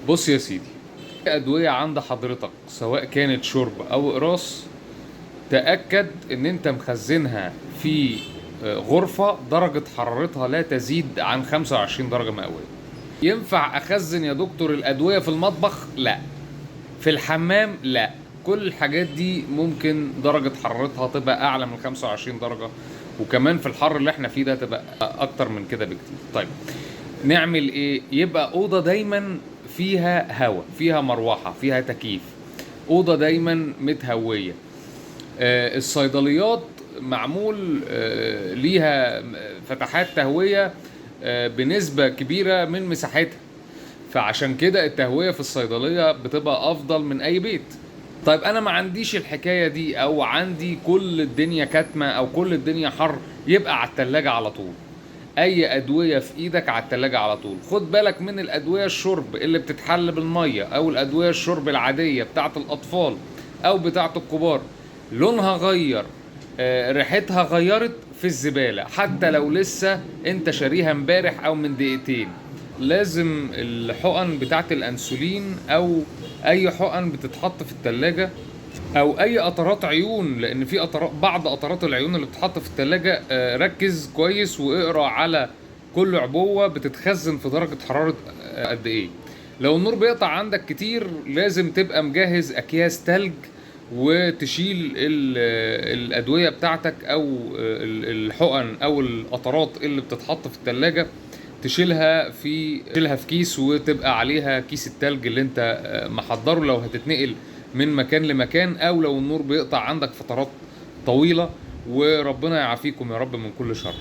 بص يا سيدي، ادوية عند حضرتك سواء كانت شرب او اقراص، تاكد ان انت مخزنها في غرفة درجه حرارتها لا تزيد عن 25 درجه مئوية. ينفع اخزن يا دكتور الادوية في المطبخ؟ لا. في الحمام؟ لا. كل الحاجات دي ممكن درجة حرارتها تبقى أعلى من 25 درجة، وكمان في الحر اللي احنا فيه ده تبقى أكتر من كده بكتير. طيب نعمل إيه؟ يبقى أوضة دايما فيها هواء، فيها مروحة، فيها تكييف، أوضة دايما متهوية. الصيدليات معمول ليها فتحات تهوية بنسبة كبيرة من مساحتها، فعشان كده التهوية في الصيدلية بتبقى أفضل من أي بيت. طيب أنا ما عنديش الحكاية دي، أو عندي كل الدنيا كاتمة أو كل الدنيا حر، يبقى على التلاجة على طول. أي أدوية في إيدك على التلاجة على طول. خد بالك من الأدوية الشرب اللي بتتحل بالمية، أو الأدوية الشرب العادية بتاعت الأطفال أو بتاعت الكبار، لونها غير، ريحتها غيرت، في الزبالة حتى لو لسه انت شاريها امبارح او من دقيقتين. لازم الحقن بتاعت الانسولين او اي حقن بتتحط في التلاجة، او اي قطرات عيون، لان في بعض قطرات العيون اللي بتتحط في التلاجة، ركز كويس واقرا على كل عبوة بتتخزن في درجة حرارة قد ايه. لو النور بيقطع عندك كتير لازم تبقى مجهز اكياس تلج وتشيل الأدوية بتاعتك أو الحقن أو القطرات اللي بتتحط في التلاجة، تشيلها في كيس وتبقى عليها كيس التلج اللي انت محضرة لو هتتنقل من مكان لمكان، أو لو النور بيقطع عندك فترات طويلة. وربنا يعافيكم يا رب من كل شر.